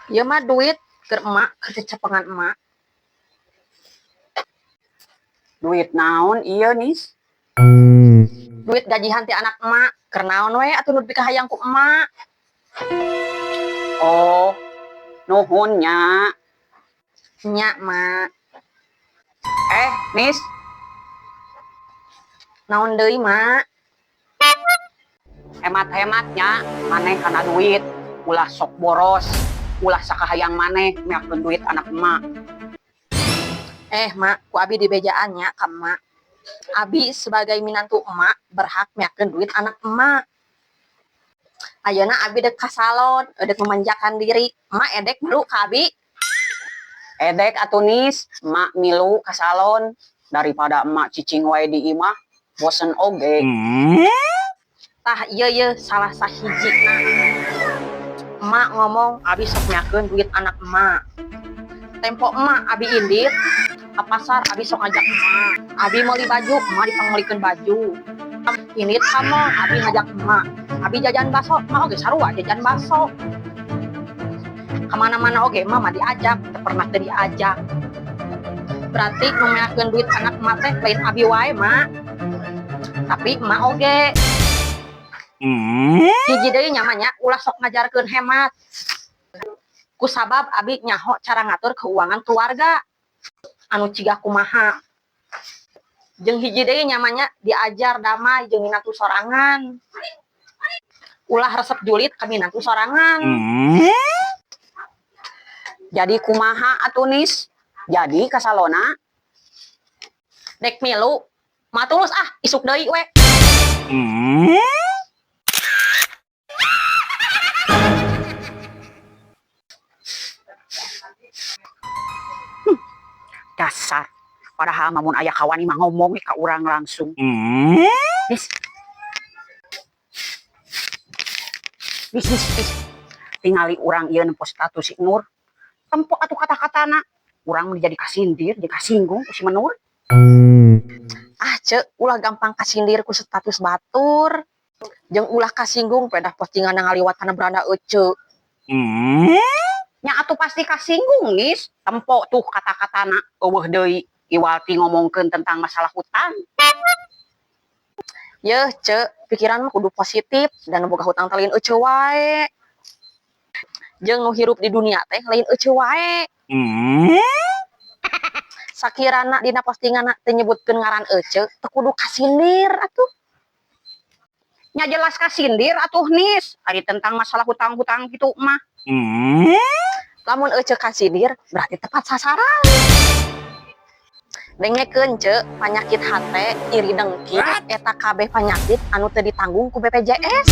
Ieu mah duit keur emak, keur cecengan emak. Duit naon ieu, Nis? Duit gajihan ti anak emak, keur naon we atuh nu dipikahayang ku emak. Oh, nuhun nya. Nya, Mak. Eh, Nis. Naon deui, Mak? Hemat-hematnya maneh kana duit, ulah sok boros, ulah sakahayang maneh meakeun duit anak emak. Eh, Mak, ku abi dibejaan nya ka emak. Abi sebagai minantu emak berhak meakeun duit anak emak. Ayeuna abi dek ka salon, edek memanjakan diri. Emak edek milu ka abi? Edek atuh, Nis, emak milu ka salon daripada emak cicing wae di imah, bosen oge. Tah ieu ye salah sahijina. Emak ngomong abi sok meakeun duit anak emak. Tempo emak abi indit ka pasar, abi sok ngajak emak. Abi meuli baju, emak dipangmeulikeun baju. Indit ka mall, abi ngajak emak. Abi jajan bakso, emak oge sarua jajan bakso. Kemana-mana oge emak mah diajak, teu pernah teu diajak. Berarti nu meakeun duit anak emak teh lain abi wae, Mak. Tapi emak oge. Hiji deui nya, Mak, nya, ulah sok ngajarkeun hemat. Kusabab abi nyaho cara ngatur keuangan keluarga. Anu ciga kumaha. Jeung hiji deui nya, Mak, nya, diajar damai jeung minantu sorangan. Ulah resep julid ka minantu sorangan. Jadi kumaha atuh, Nis? Jadi ka salonna? Dek milu, mah tulus ah, isuk deui we. Dasar. Padahal mah mun aya kawani mah ngomong ka urang langsung. Nis. Nis, Nis, Nis. Tingali urang ieu nempo status si Nur. Tempo atuh kata-katana. Urang mah jadi kasindir, jadi kasinggung ku si Menur. Ah, Cek, ulah gampang kasindir ku status batur. Jeung ulah kasinggung pedah postingan ngaliwat kana beranda ece. Nya atuh pasti kasinggung, Nis. Tempo tuh kata-katana, euweuh deui iwal ti ngomongkeun tentang masalah hutang. Yeuh, Cek, pikiran mah kudu positif dan boga hutang teh lain ece wae. Jeung nu hirup di dunia teh lain ece wae. Sakirana dina postinganna teu nyebutkeun ngaran ece, teu kudu kasindir atuh. Nya jelas kasindir atuh, Nis. Ari tentang masalah hutang-hutang gitu mah. Lamun ece kasindir berarti tepat sasaran. Dengekeun, Cek, panyakit hate, iri dengki, eta kabeh panyakit anu teu ditanggung ku BPJS.